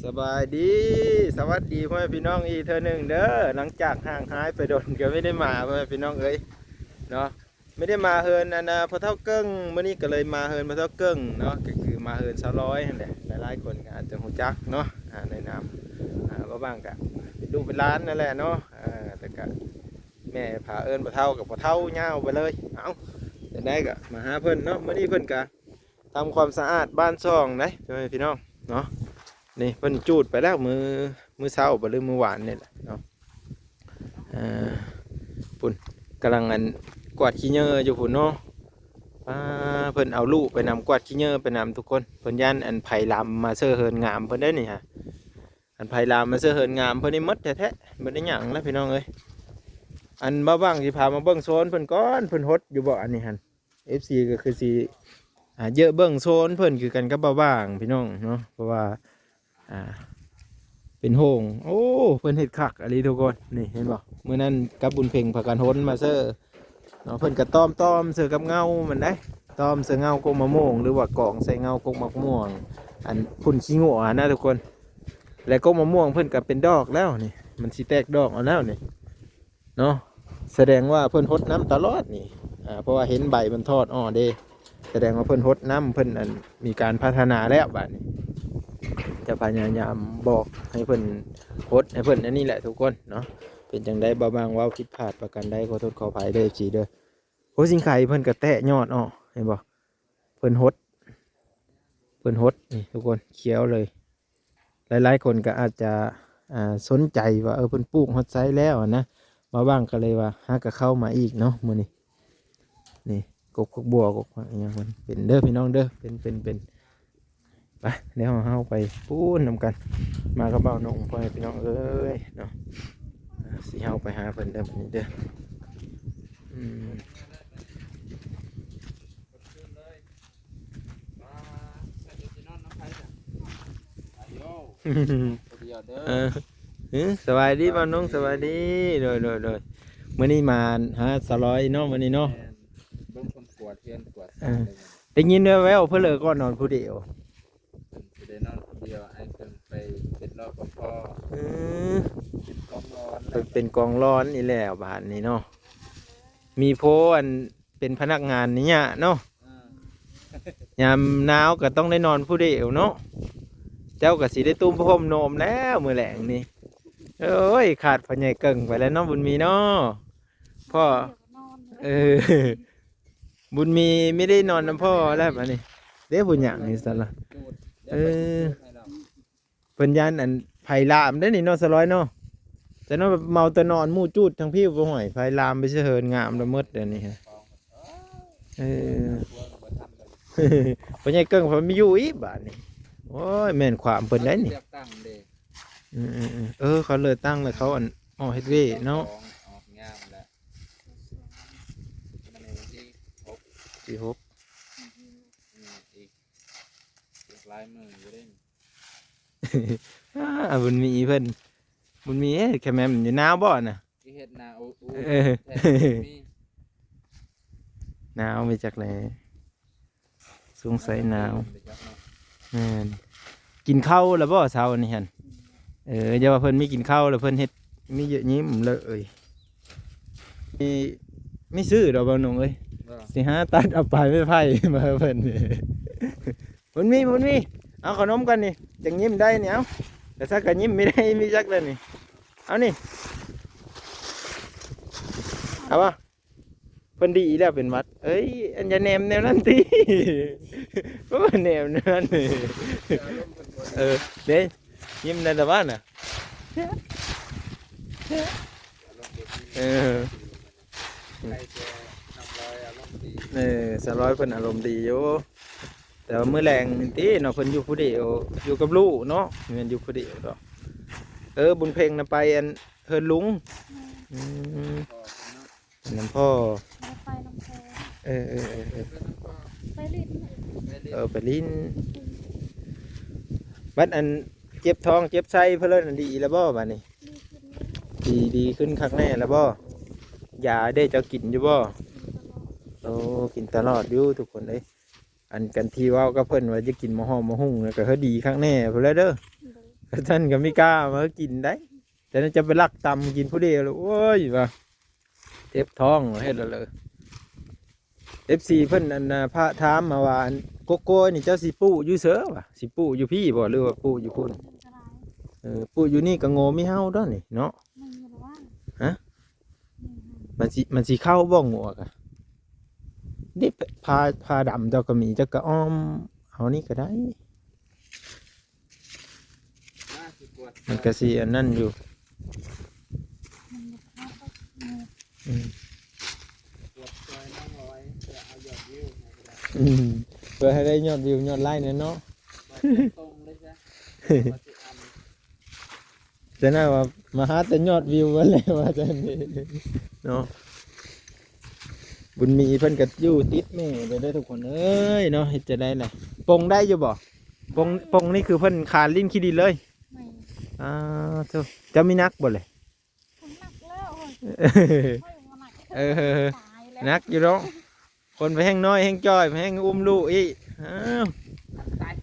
ສະບາຍດີ ສະຫວັດດີພໍ່ແມ່ພີ່ນ້ອງອີກເທື່ອໜຶ່ງເດີ. ຫຼັງຈາກຫ່າງຫາຍໄປດົນກໍໄມ່ໄດ້ມາ ພໍ່ແມ່ພີ່ນ້ອງເອີຍເນາະ, ໄມ່ໄດ້ມາເຮືອນອັນນາ ພໍ່ເຖົ້າເກິ່ງ. ມື້ນີ້ກໍເລີຍມາເຮືອນພໍ່ເຖົ້າເກິ່ງເນາະ, ກໍຄືມາເຮືອນສາວລອຍຫັ້ນແຫຼະ. ຫຼາຍໆຄົນກໍອາດຈະຮູ້ຈັກເນາະ ອາ ໃນນາມ ອາ ບໍ່ບາງກໍເປັນລູກເປັນຫຼານນັ້ນແຫຼະເນາະ. ອາ ແຕ່ກໍແມ່ພາເອີ້ນພໍ່ເຖົ້າ ກັບພໍ່ເຖົ້າຍາວໄປເລີຍ. ເອົ້າ ຈັ່ງໃດກໍມາຫາເພິ່ນເນາະ. ມື້ນີ້ເພິ່ນກໍ ທຳຄວາມສະອາດບ້ານຊ່ອງເດ້ ພໍ່ແມ່ພີ່ນ້ອງເນາະ. ນີ້ເພິ່ນຈູດໄປແລ້ວ ມື້ ມື້ເຊົ້າບໍ່ ຫຼືມື້ວານນີ້ແຫຼະເນາະ. ເອີ ພຸ້ນ ກຳລັງອັນກວາດຂີ້ເຫຍື້ອຢູ່ພຸ້ນເນາະ. ປາ ເພິ່ນເອົາລູກໄປນຳ ກວາດຂີ້ເຫຍື້ອໄປນຳທຸກຄົນ. ເພິ່ນຢ້ານອັນໄພລາມມາເຊີເຮືອນງາມເພິ່ນເດ້ນີ້ຫາ. ອັນໄພລາມມາເຊີເຮືອນງາມເພິ່ນນີ້ໝົດແທ້ໆ ບໍ່ໄດ້ຫຍັງແລ້ວພີ່ນ້ອງເອີຍ. ອັນບ່າວຫວ່າງຊິພາມາເບິ່ງໂຊນເພິ່ນກ່ອນ ເພິ່ນຫົດຢູ່ບໍ່ອັນນີ້ຫັ້ນ. ເອັຟຊີກໍຄືຊິ ອ່າ ເຍາະເບິ່ງໂຊນເພິ່ນຄືກັນກັບບ່າວຫວ່າງພີ່ນ້ອງເນາະ, ເພາະວ່າ ອ່າ ເປັນໂຮງ. ໂອ້ ເພິ່ນເຮັດຄັກອີ່ຫຼີທຸກຄົນ. ນີ້ເຫັນບໍ່ ມື້ນັ້ນກັບບຸນເພັງພາກັນຫົນມາເຊີເນາະ. ເພິ່ນກໍຕ້ອມໆເຊີກັບເງົາມັນໄດ໋, ຕ້ອມເຊີເງົາກົກມະມ່ວງ ຫຼືວ່າກອງໃສ່ເງົາກົກໝາກມ່ວງ ອັນພຸ້ນຂີ້ງົວນະທຸກຄົນ. ແລະກົກມະມ່ວງເພິ່ນກໍເປັນດອກແລ້ວນີ້, ມັນຊິແຕກດອກເອົາແລ້ວນີ້. ເນາະ, ສະແດງວ່າເພິ່ນຫົດນ້ຳຕະຫຼອດນີ້ ອ່າ ເພາະວ່າເຫັນໃບມັນຖອດອອກເດ້, ສະແດງວ່າເພິ່ນຫົດນ້ຳ ເພິ່ນ ອັນ ມີການພັດທະນາແລ້ວ. ບາດນີ້ຈະພະຍາຍາມບອກໃຫ້ເພິ່ນຫົດໃຫ້ເພິ່ນ ອັນນີ້ແຫຼະທຸກຄົນເນາະ. ເປັນຈັ່ງໃດ ບ່າວຫວ່າງເວົ້າຜິດພາດປະການໃດ ຂໍໂທດຂໍອະໄພເດີ ເອັຟຊີເດີ. ໂອ້ ຊິງໄຄເພິ່ນກໍແຕກຍອດອອກ ເຫັນບໍ່? ເພິ່ນຫົດ ເພິ່ນຫົດນີ້ທຸກຄົນ ຂຽວເລີຍ. ຫຼາຍໆຄົນກໍອາດຈະ ອ່າ ສົນໃຈວ່າ ເອີ ເພິ່ນປູກຮອດໃສແລ້ວນະ, ບ່າວຫວ່າງກໍເລີຍວ່າຫາກໍເຂົ້າມາອີກເນາະມື້ນີ້. ນີ້ ກົກ ກົກບົວ ກົກຫຍັງ ມັນເປັນເດີພີ່ນ້ອງເດີ ເປັນ ເປັນ ເປັນ. ໄປ ດຽວເຮົາໄປປູນນຳກັນ ມາກັບບ່າວນົງ ພໍ່ແມ່ພີ່ນ້ອງເອີຍເນາະ. ຊິເຮົາໄປຫາເພິ່ນເດີ ບາດນີ້ເດີ. ອືມ ເອີ ເອີ ສະບາຍດີບ່າວນົງ ສະບາຍດີ. ໂດຍ ໂດຍ ໂດຍ. ມື້ນີ້ມາຫາສາວລອຍເນາະ ມື້ນີ້ເນາະ. ແມ່ນ ເບິ່ງຄົນກວາດເຮືອນກວາດຊານເລີຍ. ໄດ້ຍິນແວ່ວໆ ເພິ່ນເລີຍກໍນອນຜູ້ດຽວ. ເພິ່ນຊິໄດ້ນອນຜູ້ດຽວ, ອ້າຍເພິ່ນໄປເປັນ ລປພ. ອືມ ເປັນກອງລອນ ເປັນກອງລອນອີກແລ້ວບາດນີ້ເນາະ. ມີໂພ ອັນ ເປັນພະນັກງານນີ້ຍະເນາະ. ຍາມໜາວກໍຕ້ອງໄດ້ນອນຜູ້ດຽວເນາະ. ເຈົ້າກໍຊິໄດ້ຕຸ້ມຜ້າຫົ່ມໂນມແລ້ວມື້ແລງນີ້. ໂອ້ຍ ຂາດພໍ່ໃຫຍ່ເກິ່ງໄປແລ້ວເນາະ ບຸນມີເນາະ. ພໍ່ ເອີ ບຸນມີມີໄດ້ນອນນຳພໍ່ແລ້ວບາດນີ້ເດ້. ຜູ້ຫຍັງນີ້ຊັ້ນລະ. ເອີ ເພິ່ນຢ້ານອັນໄຟລາມເດ້ນີ້ເນາະ ສະລອຍເນາະ. ຈະນອນແບບເມົາແຕ່ນອນ ໝູຈູດທາງພີ້ບໍ່ຫ້ອຍ ໄຟລາມໄປສະເຫີນງາມລະໝົດດຽວນີ້. ເອີ ພໍ່ໃຫຍ່ເກິ່ງເພິ່ນມີຢູ່ອີກບາດນີ້. ໂອ້ຍ ແມ່ນຄວາມເພິ່ນໄດ໋ນີ້. ເລືອກຕັ້ງເດ້. ອືມໆໆ ເອີ ເຂົາເລືອກຕັ້ງແລ້ວ ເຂົາອັນ ອອກເຮັດວຽກເນາະ. ອອກງາມແລ້ວ. ມື້ນີ້ວັນທີຫົກ ທີຫົກ. ອືມ ອີກ ອີກຫຼາຍມື້ຢູ່ເດ້. ອາ ບຸນມີເພິ່ນ ບຸນມີ ເອີ ແຄມແມ່ນຢູ່. ໜາວບໍ່ນະ? ຊິເຮັດໜາວ ໂອ້ ເອີ ແທ້ມີ ໜາວໄປຈັກແຫຼະ. ສົງໄສໜາວ. ແມ່ນ. ກິນເຂົ້າແລ້ວບໍ່ເຊົ້ານີ້ຫັ້ນ? ເອີ ຢ່າວ່າເພິ່ນມີກິນເຂົ້າແລ້ວ ເພິ່ນເຮັດມີເຍາະຍິ້ມເລີຍ. ມີ ມີຊື້ດອກ ບ່າວນົງເອີຍ. ຊິຫາຕັດເອົາປາຍໄມ້ໄຜ່ມາໃຫ້ເພິ່ນ. ບຸນມີ ບຸນມີ ເອົາຂະໜົມກ່ອນນີ້ ຈັ່ງຍິ້ມໄດ້ນີ້. ເອົາ ແຕ່ສັກກໍຍິ້ມມີໄດ້ ມີຈັກແລ້ວນີ້. ເອົານີ້ ເອົາບໍ່? ເພິ່ນດີແລ້ວເປັນຫວັດ. ເອີຍ ອັນ ຢ່າແນມແນວນັ້ນຕິ. ບໍ່ແນມແນວນັ້ນ. ເອີ ເດ້ ຍິ້ມໄດ້ແຕ່ວ່ານະ. ເອີ ເອີ ສາວລອຍເພິ່ນອາລົມດີຢູ່. ແຕ່ວ່າມື້ແລງນີ້ຕິເນາະ ເພິ່ນຢູ່ຜູ້ດຽວ ຢູ່ກັບລູກເນາະ. ແມ່ນ ຢູ່ຜູ້ດຽວດອກ. ເອີ ບຸນເພັງນະໄປອັນເຮືອນລຸງ. ອືມ ນຳພໍ່ ໄປນຳພໍ່. ເອີ ເອີ ເອີ ເອີ ໄປຫຼິ້ນ. ເອີ ໄປຫຼິ້ນ. ບັດອັນເຈັບທ້ອງເຈັບໄສ້ເພິ່ນນັ້ນ ດີແລ້ວບໍ່ບາດນີ້? ດີ ດີຂຶ້ນຄັກແນ່ແລ້ວບໍ່? ຢາເດ້ ເຈົ້າກິນຢູ່ບໍ່? ໂອ້ ກິນຕະຫຼອດຢູ່ທຸກຄົນເອີຍ. ອັນ ກັນທີ່ເວົ້າກັບເພິ່ນວ່າຈະກິນໝໍຫອມໝໍຫຸ່ງ ແລ້ວກໍເຮີ ດີຄັກແນ່ພຸ້ນແຫຼະເດີ. ກະຊັ້ນກະມີກ້າມາກິນໄດ້ ແຕ່ນັ້ນຈະໄປລັກຕຳກິນຜູ້ດຽວ ໂອ້ຍ ວ່າເຈັບທ້ອງ ເຮັດແລ້ວເລີຍ. ເອັຟຊີ ເພິ່ນ ອັນນ່າ ພະ ຖາມມາວ່າ ອັນ ໂກໂກ້ນີ້ເຈົ້າຊິປູກຢູ່ເຊີຫວາ? ຊິປູກຢູ່ພີ້ບໍ່ ຫຼືວ່າປູກຢູ່ພຸ້ນ? ເອີ ປູກຢູ່ນີ້ກະໂງ່ມີເຮົາດອກນີ້ເນາະ. ຮະ? ມັນຊິ ມັນຊິເຂົ້າບໍ່ງົວກະ? ເດ້ ພາ ພາດຳເຈົ້າກະມີ ເຈົ້າກະອ້ອມເອົານີ້ກະໄດ້. ມັນກະຊິອັນນັ້ນຢູ່ ອືມ ອືມ ເພື່ອໃຫ້ໄດ້ຍອດວິວຍອດໄລ້ແນ່ເນາະ. ແຕ່ນັ້ນວ່າມາຫາແຕ່ຍອດວິວຫັ້ນແຫຼະ ວ່າຊັ້ນເນາະ. ບຸນມີເພິ່ນກະຢູ່ຕິດແມ່ເດີທຸກຄົນເອີຍເນາະ. ເຮັດຈັ່ງໃດລະ ປົງໄດ້ຢູ່ບໍ່? ປົງ ປົງນີ້ຄືເພິ່ນຄານຫຼິ້ນຂີ້ດິນເລີຍ. ແມ່ນ. ອ້າໂທ້ ເຈົ້າມີໜັກບໍ່ລະ? ໜັກແລ້ວ ໂອ້ຍ ຂ້ອຍບໍ່ໜັກ. ເອີ ຕາຍແລ້ວ ໜັກຢູ່ເນາະ. ຄົນໄປແຮ່ງນ້ອຍແຮ່ງຈ້ອຍ ໄປແຮ່ງອຸ້ມລູກອີກ. ອ້າວ ຕາຍ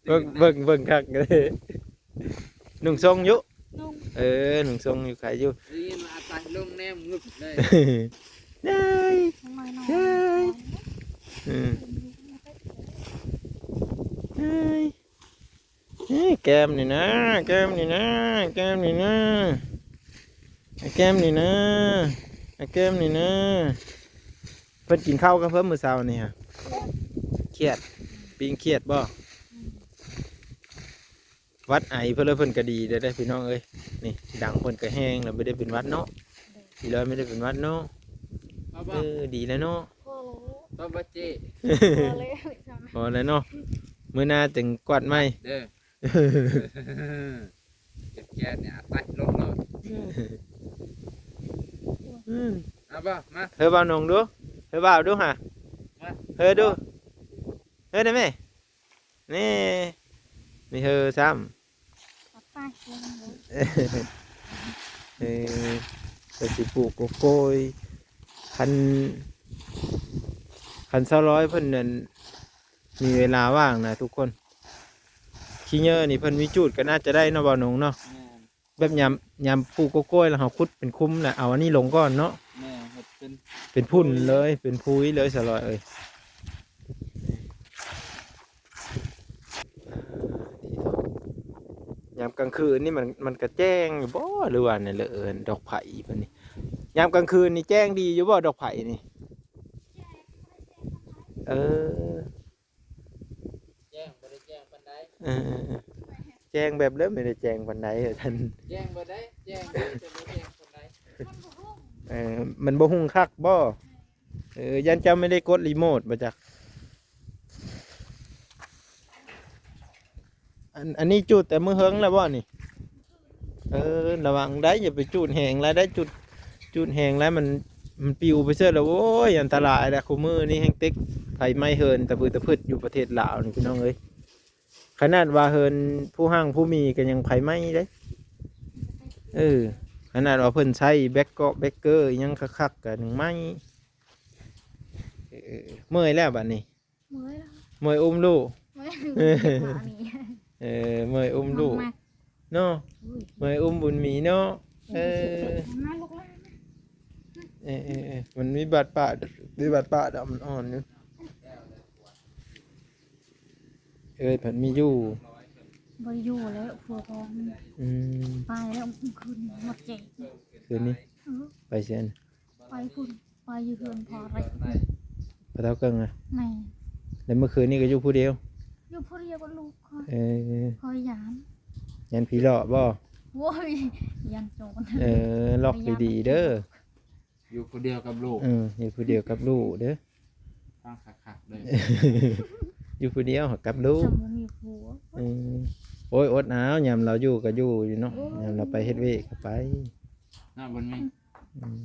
ເບິ່ງ ເບິ່ງ ເບິ່ງຄັກເລີຍ. ນຸ່ງຊົງຢູ່ ນຸ່ງ ເອີ ນຸ່ງຊົງຢູ່ ໄຄຢູ່. ໄດ້ຍິນວ່າອາໄຕລົງແນມງຶບເລີຍ. ເອີຍ ເອີຍ ເອີຍ ເອີຍ ແກ້ມນີ້ນະ ແກ້ມນີ້ນະ ແກ້ມນີ້ນະ ແກ້ມນີ້ນະ ແກ້ມນີ້ນະ. ເພິ່ນກິນເຂົ້າກັບເພິ່ນມື້ເຊົ້ານີ້ຫະ? ຂຽດ ປີ້ງຂຽດບໍ່? ອືມ ຫວັດໄອເພິ່ນ ແລ້ວເພິ່ນກະດີເດີ ພີ່ນ້ອງເອີຍ. ນີ້ ດັງເພິ່ນກະແຮງແລ້ວ ບໍ່ໄດ້ເປັນຫວັດເນາະ. ອີຫຼອຍບໍ່ໄດ້ເປັນຫວັດເນາະ. ເອົາບໍ່? ເອີ ດີແລ້ວເນາະ. ພໍແລ້ວ ພໍແລ້ວ ພໍແລ້ວເນາະ. ມື້ໜ້າຈຶ່ງກວດໃໝ່ເດີ. ເຈັບແຂນນີ້ ໄປລົງເລີຍ. ອືມ ເອົາບໍ່? ມາ ເຮີ ບ່າວນົງດູ ເຮີ ບ່າວດູຫາ ມາ ເຮີດູ ເຮີໄດ້ແມ່. ນີ້ ມີເຮີຊ້ຳ. ເອີ ເອີ ກະຊິປູກໂກໂກ້ຍ. ຄັນ ຄັນສາວລອຍເພິ່ນນັ້ນມີເວລາວ່າງນະທຸກຄົນ. ຂີ້ເຫຍື້ອນີ້ເພິ່ນມີຈູດກະໜ້າຈະໄດ້ເນາະ ບ່າວນົງເນາະ. ແມ່ນ. ແບບຍາມ ຍາມປູກໂກໂກ້ຍແລ້ວເຮົາຂຸດເປັນຂຸມແລ້ວເອົາອັນນີ້ລົງກ່ອນເນາະ. ແມ່ນ ເຮັດເປັນ ເປັນຝຸ່ນເລີຍ ເປັນພຸຍເລີຍ ສາວລອຍເອີຍ. ຍາມກາງຄືນນີ້ມັນ ມັນກະແຈ້ງຢູ່ບໍ່ ຫຼືວ່າແນວໃດ? ເອີ ດອກໄຟເພິ່ນນີ້ ຍາມກາງຄືນນີ້ແຈ້ງດີຢູ່ບໍ່ ດອກໄຟນີ້? ເອີ ແຈ້ງ ບໍ່ໄດ້ແຈ້ງປານໃດ. ເອີ ແຈ້ງແບບເລີ ບໍ່ໄດ້ແຈ້ງປານໃດວ່າຊັ້ນ. ແຈ້ງບໍ່ໄດ້ ແຈ້ງຢູ່ ແຕ່ບໍ່ແຈ້ງປານໃດ. ເອີ ມັນບໍ່ຮຸ່ງຄັກບໍ່? ເອີ ຢ້ານເຈົ້າບໍ່ໄດ້ກົດຣີໂມດບໍ່ຈັກ. ອັນ ອັນນີ້ຈູດແຕ່ມື້ເຮິງແລ້ວບໍ່ນີ້? ເອີ ລະວັງໄດ້ ຢ່າໄປຈູດແຮງຫຼາຍໄດ້ ຈູດ ຈູດແຮງຫຼາຍມັນ ມັນປິວໄປເສີດແລ້ວ. ໂອ້ຍ ອັນຕະລາຍແລ້ວ ຄູ່ມື້ນີ້ແຮ່ງເຕັກໄຟໄໝ້ເຮືອນຕະພຶດຕະພຶດຢູ່ປະເທດລາວນີ້ ພີ່ນ້ອງເອີຍ. ຂະໜາດວ່າເຮືອນຜູ້ຮັ່ງຜູ້ມີກະຍັງໄຟໄໝ້ເດ້. ເອີ ຂະໜາດວ່າເພິ່ນໃຊ້ແບັກເກາະແບັກເກີອີ່ຫຍັງຄັກໆກະຍັງໄໝ້. ເອີ ເມື່ອຍແລ້ວບັດນີ້. ເມື່ອຍແລ້ວ ເມື່ອຍອຸ້ມລູກ. ເມື່ອຍ ເຈັບຂານີ້. ເອີ ເມື່ອຍອຸ້ມລູກ ເນາະ. ອຸ້ຍ ເມື່ອຍອຸ້ມບຸນມີເນາະ. ເອີ ມາລູກຫຼານ. ເອີ ເອີ ເອີ ມັນມີບາດປາ ມີບາດປາດອກ ມັນອ່ອນຢູ່. ເອີຍ ເພິ່ນມີຢູ່. ບໍ່ໄດ້ຢູ່ແລ້ວ ຜົວພອງ. ອືມ ໄປແລ້ວ ຄືນໝົດເຈ ຄືນນີ້. ເອີ ໄປໃສ? ໄປພຸ້ນ ໄປຢູ່ເຮືອນພໍ່ເລັກ ພໍ່ເຖົ້າເກິ່ງນະ. ແມ່ນ. ແລ້ວມື້ຄືນນີ້ກະຢູ່ຜູ້ດຽວ? ຢູ່ຜູ້ດຽວກັບລູກຂ້ອຍ. ເອີ ຂ້ອຍຢ້ານ ຢ້ານຜີຫຼອກບໍ່? ໂອ້ຍ ຢ້ານໂຈນ. ເອີ ລັອກດີໆເດີ. ຢູ່ຜູ້ດຽວກັບລູກ. ເອີ ຢູ່ຜູ້ດຽວກັບລູກເດີ. ຟັງຄັກໆເດີ. ຢູ່ຜູ້ດຽວກັບລູກ ບໍ່ມີຜົວ. ເອີ ໂອ້ຍ ອົດເອົາ ຍາມລາວຢູ່ກະຢູ່ຢູ່ເນາະ. ໂອ້ຍ ຍາມລາວໄປເຮັດວຽກກະໄປເນາະ ບຸນມີ. ອືມ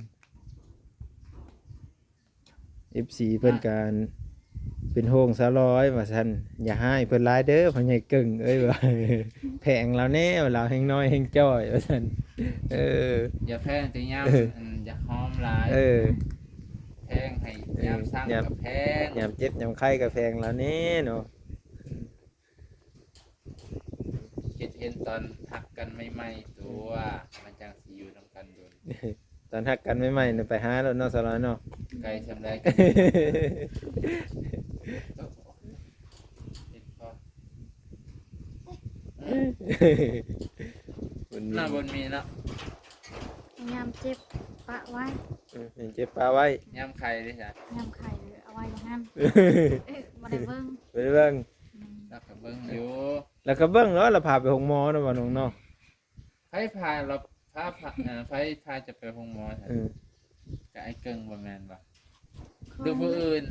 ເອັຟຊີ ເພິ່ນກະເປັນຫ່ວງສາວລອຍວ່າຊັ້ນ. ຢ່າຮ້າຍເພິ່ນຫຼາຍເດີ ພໍ່ໃຫຍ່ເກິ່ງເອີຍ ວ່າ ແພງລາວແດ່ ລາວແຮ່ງນ້ອຍແຮ່ງຈ້ອຍວ່າຊັ້ນ. ເອີ ຢ່າແພງແຕ່ຍາມ ເອີ ອັນຢາກຫອມຫຼາຍ. ເອີ ແພງໃຫ້ ເອີ ຍາມສັງ ຍາມ ກະແພງ ຍາມເຈັບຍາມໄຂ້ກະແພງລາວແດ່ເນາະ. ປັນຕອນຮັກກັນໃໝ່ໆ ຕົວະ ມັນຈັ່ງຊິຢູ່ນຳກັນດົນ. ຕອນຮັກກັນໃໝ່ໆ ນະ ໄປຫາໂລດເນາະ ສາວລາວເນາະ. ໄກສ່ຳໃດກໍ ເຈັບຄໍ ເນາະ ບໍ່ມີເນາະ. ຍາມເຈັບປະໄວ້ ເອີ ເຈັບປະໄວ້. ຍາມໄຂ້ເດ້ຊະ? ຍາມໄຂ້ເອົາໄວ້ຢູ່ຫັ້ນ ເອີ ບໍ່ໄດ້ເບິ່ງ ບໍ່ໄດ້ເບິ່ງ. ອືມ ແລ້ວກໍເບິ່ງຢູ່ ແລ້ວກໍເບິ່ງເນາະ ແລ້ວພາໄປໂຮງໝໍເນາະ ວ່ານ້ອງເນາະ. ໃຜພາລາວ ພາ ພາ ເອີ ໃຜພາຈະໄປໂຮງໝໍຊະ? ເອີ ກໍອ້າຍເກິ່ງບໍ່ແມ່ນບໍ່? ຫຼືຜູ້ອື່ນ?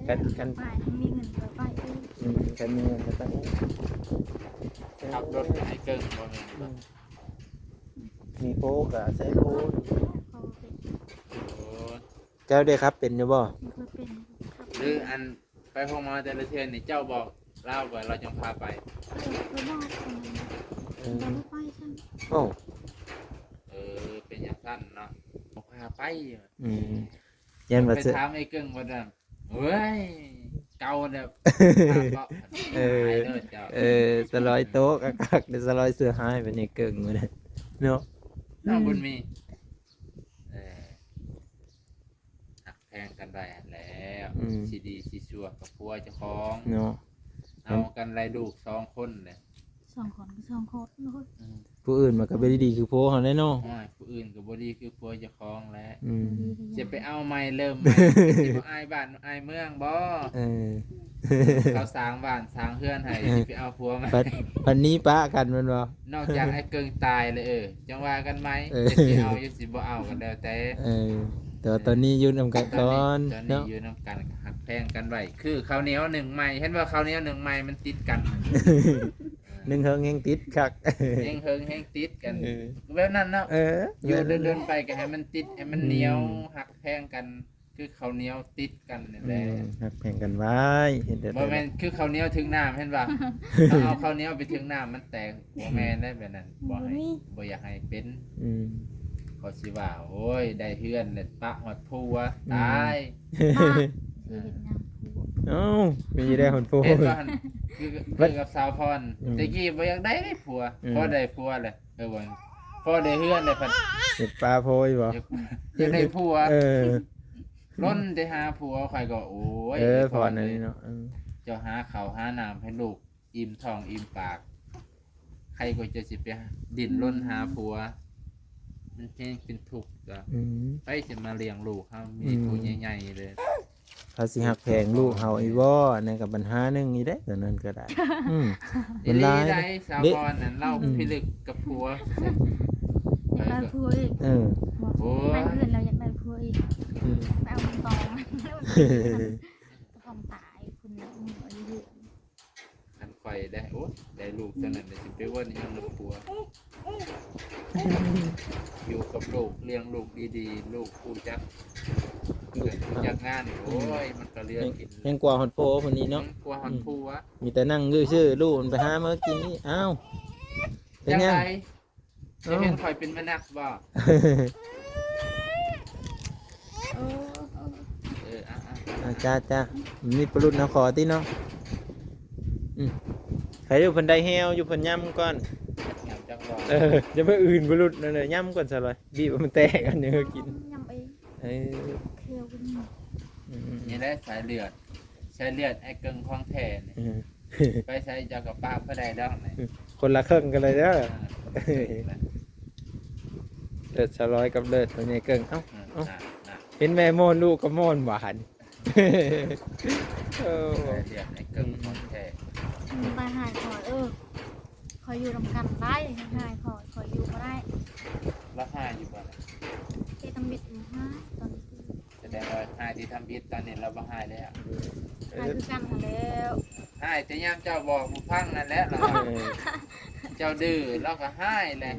ຄັນ ຄັນ ໄປ ຄັນມີເງິນກໍໄປເອງ. ອືມ ຄັນມີເງິນກໍໄປເອງ. ຂັບລົດອ້າຍເກິ່ງບໍ່ແມ່ນບໍ່? ອືມ ມີໂພກໍໃຊ້ໂພ. ໂອ້ ເຈົ້າໄດ້ຂັບເປັນຢູ່ບໍ່? ບໍ່ເຄີຍເປັນ. ຂັບ ຫຼືອັນ ໄປໂຮງໝໍແຕ່ລະເທື່ອນີ້ ເຈົ້າບອກລາວບໍ່ ລາວຈັ່ງພາໄປ? ເອີ ເພິ່ນບອກ ເອີ ແຕ່ບໍ່ໄປຊັ້ນ. ໂອ້ ເອີ ເປັນຈັ່ງຊັ້ນເນາະ ບໍ່ພາໄປ. ອືມ ຢ້ານວ່າ ໄປຖາມໄອ້ເກິ່ງວ່ານັ້ນ ເວີ້ຍ ເກົ່າແລ້ວ ພາເກາະ. ເອີ ເອີ ສະຫຼອຍໂຕະຄັກໆ ເດ ສະຫຼອຍເສືອຫາຍເປັນໄອ້ເກິ່ງມື້ນີ້ເນາະ. ນ້ອງບຸນມີ ເອີ ຮັກແພງກັນໄວ້ຫັ້ນແຫຼະ. ອືມ ຊິດີຊິຊົ່ວກັບຜົວເຈົ້າຂອງເນາະ. ເອົາກັນໄລ່ລູກສອງຄົນແຫຼະ. ສອງຄົນກໍສອງຄົນ. ອືມ ຜູ້ອື່ນມັນກໍບໍ່ໄດ້ດີຄືຜົວເຮົາແຫຼະເນາະ. ໂອ້ຍ ຜູ້ອື່ນກໍບໍ່ດີຄືຜົວເຈົ້າຂອງແຫຼະ. ອືມ ຊິໄປເອົາໃໝ່ເລີ່ມໃໝ່ ຊິບໍ່ອາຍບ້ານອາຍເມືອງບໍ່? ເອີ ເຂົາສ້າງບ້ານສ້າງເຮືອນໃຫ້ ເອີ ຊິໄປເອົາຜົວໃໝ່. ບັດ ບັດນີ້ປະກັນແມ່ນບໍ່? ນອກຈາກໄອ້ເກິ່ງຕາຍແລ້ວ ເອີ ຈັ່ງວ່າກັນໃໝ່. ເອີ ຈະຊິເອົາ ຫຼືຊິບໍ່ເອົາກໍແລ້ວແຕ່. ເອີ ແຕ່ວ່າຕອນນີ້ຢູ່ນຳກັນກ່ອນ ຕອນນີ້ ຕອນນີ້ເນາະ ຢູ່ນຳກັນ ຮັກແພງກັນໄວ້ ຄືເຂົ້າໜຽວໜຶ້ງໃໝ່. ເຫັນບໍ່ ເຂົ້າໜຽວໜຶ້ງໃໝ່ມັນຕິດກັນ ໜຶ້ງເຫິງແຮງຕິດຄັກ ແຮງເຫິງແຮງຕິດກັນ. ເອີ ແບບນັ້ນເນາະ. ເອີ ຢູ່ດົນໆໄປກໍໃຫ້ມັນຕິດ ໃຫ້ມັນໜຽວ ອືມ ຮັກແພງກັນ ຄືເຂົ້າໜຽວຕິດກັນນີ້ແຫຼະ. ອືມ ຮັກແພງກັນໄວ້ ເຮັດແບບ ບໍ່ແມ່ນຄືເຂົ້າໜຽວຖືກນ້ຳ ເຫັນບໍ່? ເຮົາເອົາເຂົ້າໜຽວໄປຖືກນ້ຳມັນແຕກ ບໍ່ແມ່ນໄດ໋ ແບບນັ້ນ ບໍ່ໃຫ້ ບໍ່ຢາກໃຫ້ເປັນ. ອືມ ເຂົາຊິວ່າ ໂອ້ຍ ໄດ້ເຮືອນແລ້ວປະຮອດຜົວ ອືມ ຕາຍ ເຮັດຫຍັງຜົວ. ເອົ້າ ມີໄດ້ຮອດຜົວ ເຫັນບໍ່ຫັ້ນ? ຄື ຄືກັບສາວພອນ ອືມ ແຕ່ກີ້ບໍ່ຢາກໄດ້ເດ້ຜົວ ອືມ ພໍໄດ້ຜົວແລ້ວ ເອີ ບໍ່ ພໍໄດ້ເຮືອນແລ້ວພັດ ເຮັດປະໂພຍບໍ່? ຢາກ ຢາກໄດ້ຜົວ. ເອີ ລົ້ນແຕ່ຫາຜົວ ຂ້ອຍກໍ ໂອ້ຍ ເອີ ໄອ້ພອນ ພອນເອີຍ ອັນນີ້ເນາະ ເອີ ເຈົ້າຫາເຂົ້າຫານ້ຳໃຫ້ລູກ ອີ່ມທ້ອງອີ່ມປາກ ໃຜກໍຈະຊິໄປດີ້ນລົນຫາຜົວ ອືມ ມັນແຮງເປັນທຸກ ກໍ ອືມ ໃຜຊິມາລ້ຽງລູກເຮົາ ມີ ອືມ ຜູ້ໃຫຍ່ໆເລີຍ ເຂົາຊິຮັກແພງລູກເຮົາອີກບໍ່? ອັນນັ້ນກໍບັນຫາໜຶ່ງອີກເດ້ ຕົວນັ້ນກໍໄດ້. ອືມ ອີ່ຫຼີໄດ໋ ສາວບອນນັ້ນ ລາວ ອືມ ພິລຶກກັບຜົວ ຢາກໄດ້ຜົວອີກ. ເອີ ໂອ້ຍ ໄປເຮືອນແລ້ວຢາກໄດ້ຜົວອີກ. ອືມ ໄປເອົາເງິນຕອງ ຕ້ອງຕາຍພຸ້ນແຫຼະ ອືມ ອາຍຸ ຄັນຂ້ອຍໄດ້ ໂອ້ຍ ໄດ້ລູກສ່ຳນັ້ນ ຊິໄປວອນຫຍັງນຳຜົວ? ຢູ່ກັບລູກ ລ້ຽງລູກດີໆ ລູກຮູ້ຈັກ ຮູ້ຈັກງານ ອືມ ໂອ້ຍ ມັນກໍເຫຼືອກິນ ແຮງກວ່າຮອດຜົວພຸ້ນນີ້ເນາະ. ແຮງກວ່າຮອດຜົວ ອືມ ມີແຕ່ນັ່ງຢູ່ຊື່ ລູກມັນໄປຫາມາກິນນີ້. ອ້າວ ເປັນຫຍັງ? ຈັ່ງໃດ? ເຈົ້າເຫັນຂ້ອຍເປັນແມ່ນນັກບໍ່? ເອີ ເອີ ອ່າ ອ່າ ອ່າ ຈ້າ ຈ້າ ມີປະລຸດນຳຂໍຕິເນາະ. ອືມ ໃຜຢູ່ເພິ່ນໄດ້ແຮວຢູ່ ເພິ່ນຍຳກ່ອນ ຍຳຈັກບໍ່? ເອີ ຢ່າມາອື່ນປະລຸດນັ້ນເດີ ຍຳກ່ອນຊະລອຍ ບີບໃຫ້ມັນແຕກ ອັນນີ້ເຮົາກິນ ຍຳເອງ. ເອີ ແຄວກໍມີ ອືມ ນີ້ແຫຼະສາຍເລືອດ ສາຍເລືອດໄອ້ເກິ່ງຂອງແທ້ນີ້. ອືມ ໄປໃສເຈົ້າກໍປາບບໍ່ໄດ້ດອກນີ້ ຄົນລະເຄິ່ງກັນເລີຍເດີ. ອ່າ ເລີດສາວລອຍກັບເລີດພໍ່ໃຫຍ່ເກິ່ງ. ເອົ້າ ອືມ ເອົ້າ ນະ ນະ ເຫັນແມ່ມ່ວນລູກກໍມ່ວນຫວານ. ເອີ ເລື່ອງໃນເກິ່ງຂອງແທ້ ອືມ ໄປຫາຂ້ອຍ ເອີ ຂ້ອຍຢູ່ນຳກັນໄດ້ ໃຫ້ຂ້ອຍ ຂ້ອຍຢູ່ບໍ່ໄດ້. ລາວຫາຢູ່ບໍ່ລະ? ເຮັດທຳອິດຢູ່ ຫາຕອນນີ້ ສະແດງວ່າຫາທີ່ທຳອິດ ຕອນນີ້ລາວບໍ່ຫາແລ້ວ. ຫາຄືກັນຫັ້ນແລ້ວ ຫາແຕ່ຍາມເຈົ້າບອກບໍ່ຟັງນັ້ນແຫຼະລາວ. ເອີ ເຈົ້າດື້ລາວກໍຫາແຫຼະ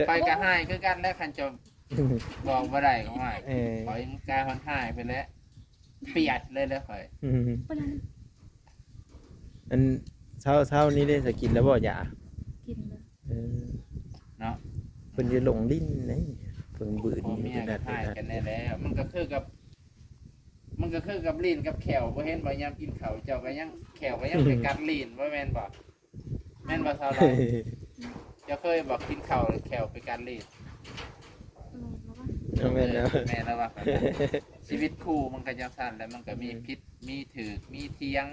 ໄປກໍຫາຄືກັນແຫຼະ ຄັນເຈົ້າ ບອກບໍ່ໄດ້ກໍວ່າ ເອີ ຂ້ອຍມັນກາຍຮອດຫາຍໄປແລ້ວ ປຽດເລີຍແຫຼະຂ້ອຍ. ອືມ ປຽດ ອັນເຊົ້າ ເຊົ້ານີ້ໄດ້ສະກິນແລ້ວບໍ່ຢາ? ກິນແລ້ວ ເອີ ເນາະ ເພິ່ນຢູ່ລົງຫຼິ້ນໃດ ເພິ່ນບືນ ຜົວເມຍກໍຫາຍກັນແນ່ແລ້ວ. ມັນກໍຄືກັບ ມັນກໍຄືກັບລີ້ນກັບແຂ້ວ ບໍ່ເຫັນບໍ່ ຍາມກິນເຂົ້າ ເຈົ້າກໍຍັງ ແຂ້ວກໍຍັງໄປກັດລີ້ນ ບໍ່ແມ່ນບໍ່? ແມ່ນບໍ່ສາວລາຍ? ເຈົ້າເຄີຍບໍ່ກິນເຂົ້າແຂ້ວໄປກັດລີດ? ແມ່ນແລ້ວ ເອີ ແມ່ນແລ້ວວ່າ ຊີວິດຄູ່ມັນກໍຈັ່ງຊັ້ນແຫຼະ ມັນກໍມີ ອືມ ຜິດມີຖືກ ມີຖຽງ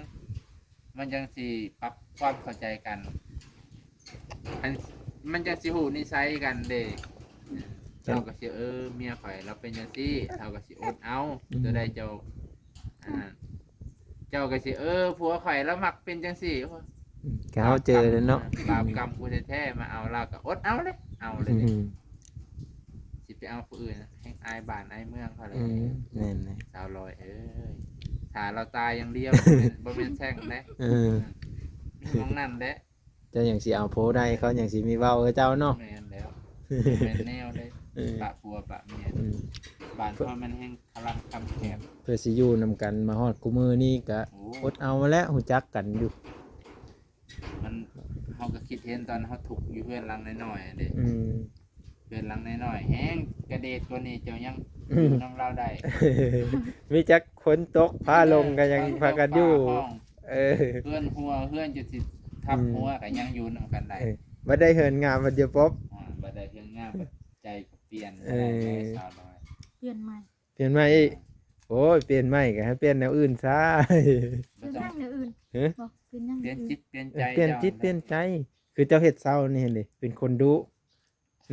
ມັນຈັ່ງຊິປັບຄວາມເຂົ້າໃຈກັນ ອັນ ມັນຈັ່ງຊິຮູ້ນິໄສກັນເດ້. ເຈົ້າກໍຊິ ເອີ ເມຍຂ້ອຍລາວເປັນຈັ່ງຊີ້ ເຮົາກໍຊິອົດເອົາ ອືມ ຕົວໃດເຈົ້າ ອັນນັ້ນ ເຈົ້າກໍຊິ ເອີ ຜົວຂ້ອຍລາວມັກເປັນຈັ່ງຊີ້ ໂອ້ຍ ອືມ ກໍເຮົາເຈີແລ້ວເນາະ ບາບກຳ ເອີ ກູແທ້ໆ ມາເອົາລາວກໍອົດເອົາເດ້ ເອົາເລີຍເດ້ ອືມ ຊິໄປເອົາຜູ້ອື່ນ ແຮ່ງອາຍບ້ານອາຍເມືອງເຂົາແຫຼະ ອືມ ແມ່ນໆ ສາວລອຍເອີຍ ຖ້າລາວຕາຍຢ່າງດຽວ ບໍ່ແມ່ນ ບໍ່ແມ່ນແຊ່ງເດ້ ເອີ ອືມ ມີໝ່ອງນັ້ນແຫຼະ ເຈົ້າຍັງຊິເອົາໂພໄດ້ ເຂົາຍັງຊິມີເວົ້າກັບເຈົ້າເນາະ ແມ່ນແລ້ວ ແມ່ນແນວເດ້ ເອີ ປະຜົວປະເມຍ ອືມ ບ້ານເຮົາມັນແຮ່ງ ພະລັງຄຳແຄບ ເພື່ອຊິຢູ່ນຳກັນມາຮອດຄູ່ມື້ນີ້ກະ ໂອ້ ອົດເອົາແຫຼະ ຮູ້ຈັກກັນຢູ່ ມັນ ເຮົາກໍຄິດເຫັນຕອນເຮົາທຸກຢູ່ເຮືອນຫຼັງນ້ອຍໆ ເດ້ ອືມ ເຮືອນຫຼັງນ້ອຍໆ ແຮງກະເດດກວ່ານີ້ ເຈົ້າຍັງ ອືມ ຢູ່ນຳລາວໄດ້ ມີຈັກຝົນຕົກຟ້າລົງກໍຍັງພາກັນຢູ່ ເອີ ເຮືອນຮົ່ວ ເຮືອນຈົນຊິທັບ ອືມ ຫົວກໍຍັງຢູ່ນຳກັນໄດ້ ເອີ ບັດໄດ້ເຮືອນງາມບັດຢ່າປົບ ອ່າ ບັດໄດ້ເຮືອນງາມບັດໃຈກໍປ່ຽນ ເອີ ສາວນ້ອຍ ປ່ຽນໃໝ່ ປ່ຽນໃໝ່ອີກ ອ່າ ໂອ້ຍ ປ່ຽນໃໝ່ກໍໃຫ້ປ່ຽນແນວອື່ນຊະ ປ່ຽນຫຍັງແນວອື່ນ ຮະ ບໍ່ ປ່ຽນຫຍັງ ປ່ຽນຈິດປ່ຽນໃຈ ປ່ຽນຈິດ ເຈົ້າ ປ່ຽນໃຈ ຄືເຈົ້າເຮັດເຊົ້ານີ້ຫັ້ນເດ ເປັນຄົນດຸ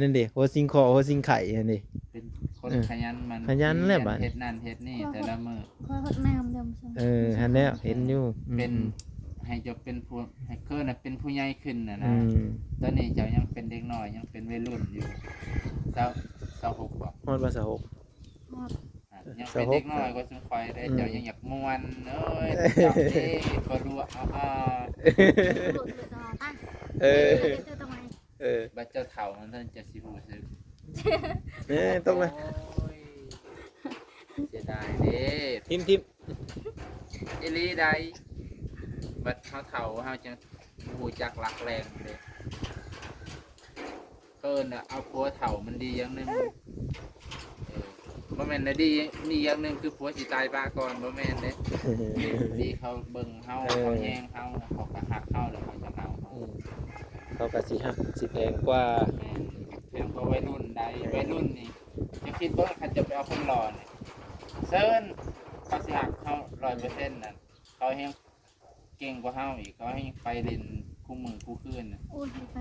ນັ້ນເດ ຫົວສິງຂໍ້ຫົວສິງໄຂຫັ້ນເດ ເປັນຄົນ ເອີ ຂະຫຍັນ ມັນຂະຫຍັນແຫຼະ ຂະຫຍັນ ບາດ ເຮັດນັ້ນເຮັດນີ້ແຕ່ລະມື້ ຂ້ອຍຫົດນ້ຳເດີມ ເອີ ຫັ້ນແຫຼະ ເຫັນຢູ່ ອືມ ເປັນ ອືມ ໃຫ້ເຈົ້າເປັນຜູ້ ໃຫ້ເຄີນນະເປັນຜູ້ໃຫຍ່ຂຶ້ນນະນະ ອືມ ຕອນນີ້ເຈົ້າຍັງເປັນເດັກນ້ອຍ ຍັງເປັນໄວລຸ້ນຢູ່ ຊາວ ຊາວຫົກບໍ່ ຮອດວ່າຊາວຫົກ ຮອດ ອ່ະ ຍັງເປັນເດັກນ້ອຍກວ່າຊຸມຂ້ອຍເດ້ ອືມ ເຈົ້າຍັງຢາກມ່ວນ ເອີຍ ເຈົ້າເດ້ ກໍຮູ້ ເອົາ ເອີ ເອີ ເອີ ບັດເຈົ້າເຖົ້າຫັ້ນເຈົ້າຊິຮູ້ສຶກ ແມ່ຕົກເລີຍ ໂອ້ຍ ເສຍດາຍເດ້ ຖິ້ມໆ ອີ່ຫຼີໃດ໋ ບັດເຮົາເຖົ້າເຮົາຈັ່ງຮູ້ຈັກຫຼັກແຫຼ່ງເດ້ ເອີ້ນວ່າເອົາຜົວເຖົ້າມັນດີຢ່າງໜຶ່ງ ເອີ ບໍ່ແມ່ນວ່າດີ ດີຢ່າງໜຶ່ງຄືຜົວຊິຕາຍປະກ່ອນ ບໍ່ແມ່ນເດ້ ດີເຂົາເບິ່ງເຮົາ ເອີ ເຂົາແຍງເຮົາ ເຂົາກໍຮັກເຮົາ ແລ້ວເຂົາຈະເອົາເຮົາ ອືມ ເຂົາກໍຊິຮັກຊິແພງກວ່າ ແມ່ນ ແພງກວ່າໄວລຸ້ນໃດ ເອີ ໄວລຸ້ນນີ້ ເຈົ້າຄິດເບິ່ງ ຄັນເຈົ້າໄປເອົາຄົນຫຼໍ່ນີ້ ເຊີນ ເຂົາຊິຮັກເຮົາຮ້ອຍເປີເຊັນນັ້ນ ເຂົາແຮງ ເກັ່ງກວ່າເຮົາອີກ ເຂົາແຮ່ງໄປຫຼິ້ນຄູ່ມື້ຄູ່ຄືນນະ ໂອ້ຍ ໄປ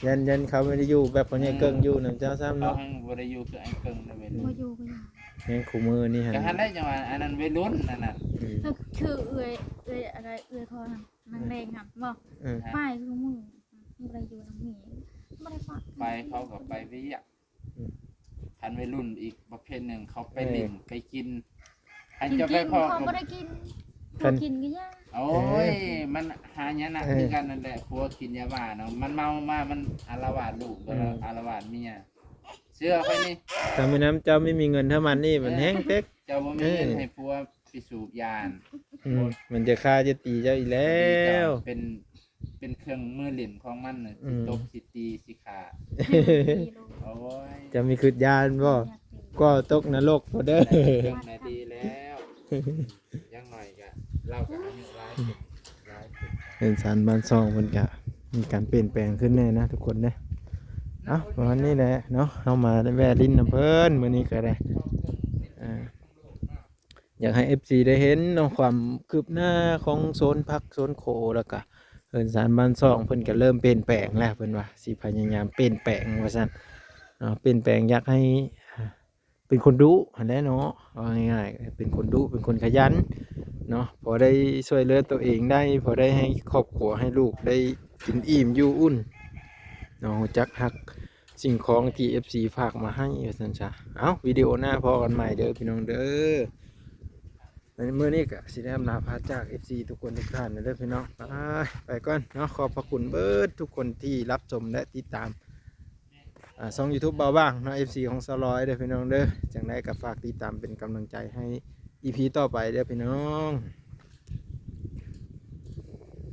ໆ ຢ້ານ ຢ້ານເຂົາບໍ່ໄດ້ຢູ່ແບບພໍ່ໃຫຍ່ເກິ່ງຢູ່ນຳເຈົ້າຊ້ຳເນາະ ເຂົາແຮ່ງບໍ່ໄດ້ຢູ່ຄືອ້າຍເກິ່ງໃນໄວລຸ້ນ ບໍ່ຢູ່ກໍຢ່າ ແຮ່ງຄູ່ມື້ນີ້ຫັ້ນ ກໍຫັ້ນແຫຼະ ຈັ່ງວ່າອັນນັ້ນໄວລຸ້ນອັນນັ້ນ ອືມ ຄື ຄືເອື້ອຍ ເອື້ອຍອະໄລ ເອື້ອຍພໍ່ຫັ້ນ ນາງແດງຫັ້ນບໍ່ ເອີ ໄປຄູ່ມື້ ບໍ່ໄດ້ຢູ່ນຳເມຍ ບໍ່ໄດ້ປະ ໄປ ເຂົາກໍໄປວຽກ ອືມ ຄັນໄວລຸ້ນອີກປະເພດໜຶ່ງ ເຂົາໄປ ເອີ ຫຼິ້ນໄປກິນ ຄັນ ກິນ ເຈົ້າໄປພໍ້ ເຂົາບໍ່ໄດ້ກິນ ຄັນ ຜົວກິນກໍຢ່າ ໂອ້ຍ ເອີ ມັນຫາຍະນະ ເອີ ຄືກັນນັ້ນແຫຼະ ຜົວກິນຢາບ້າເນາະ ມັນເມົາມາ ມັນອາລະວາດລູກ ອືມ ອາລະວາດເມຍ ເຊື່ອຂ້ອຍນີ້ ຖ້າມື້ນັ້ນເຈົ້າໄມ່ມີເງິນເທົ່າມັນນີ້ ມັນແຮງເປັກ ເຈົ້າບໍ່ມີເງິນ ເອີ ໃຫ້ຜົວໄປສູບຢາ ອືມ ມັນຈະຂ້າຈະຕີເຈົ້າອີກແລ້ວ ເປັນ ເປັນເຄື່ອງມືຫຼິ້ນຂອງມັນນະ ອືມ ຊິຕົບ ຊິຕີ ຊິຂ້າ ໂອ້ຍ ຈະມີຄຶດຢ້ານບໍ່? ກໍຕົກນະລົກພຸ້ນເດີ ເລື່ອງນະດີແລ້ວ ຢ່າງໜ້ອຍກະ ລາວກະອາຍຸຫຼາຍຂຶ້ນ ຫຼາຍຂຶ້ນ ເຮືອນຊານບ້ານຊ່ອງເພິ່ນກະມີການປ່ຽນແປງຂຶ້ນແດ່ນະທຸກຄົນເດີ ເອົ້າ ປະມານນີ້ແຫຼະເນາະ ເຮົາມາແວ່ຫຼິ້ນນຳເພິ່ນມື້ນີ້ກະໄດ້ ອ່າ ຢາກໃຫ້ເອັຟຊີໄດ້ເຫັນເນາະ ຄວາມຄືບໜ້າຂອງໂຊນຜັກໂຊນໂຄ ແລ້ວກະເຮືອນຊານບ້ານຊ່ອງເພິ່ນກະເລີ່ມປ່ຽນແປງແລ້ວ ເພິ່ນວ່າຊິພະຍາຍາມປ່ຽນແປງວ່າຊັ້ນເນາະ ປ່ຽນແປງ ຢາກໃຫ້ ອ່າ ເປັນຄົນດຸຫັ້ນແຫຼະເນາະ ເວົ້າງ່າຍໆ ເປັນຄົນດຸ ເປັນຄົນຂະຫຍັນເນາະ ພໍໄດ້ຊ່ວຍເຫຼືອຕົວເອງໄດ້ ພໍໄດ້ໃຫ້ຄອບຄົວ ໃຫ້ລູກໄດ້ກິນອີ່ມຢູ່ອຸ່ນເນາະ ຮູ້ຈັກຮັກ ສິ່ງຂອງທີ່ເອັຟຊີຝາກມາໃຫ້ວ່າຊັ້ນຊະ ເອົ້າ ວິດີໂອໜ້າພໍ້ກັນໃໝ່ເດີພີ່ນ້ອງເດີ ມື້ນີ້ກະຊິໄດ້ອຳລາພາຈາກເອັຟຊີທຸກຄົນທຸກທ່ານເດີພີ່ນ້ອງ ໄປ ໄປກ່ອນເນາະ ຂອບພະຄຸນເບີດທຸກຄົນທີ່ຮັບຊົມ ແລະ ຕິດຕາມ ອ່າ ຊ່ອງຢູທູບບ່າວບາງເນາະ ເອັຟຊີຂອງສາວລອຍເດີພີ່ນ້ອງເດີ ຈັ່ງໃດກະຝາກຕິດຕາມເປັນກຳລັງໃຈໃຫ້ອີພີຕໍ່ໄປເດີພີ່ນ້ອງ.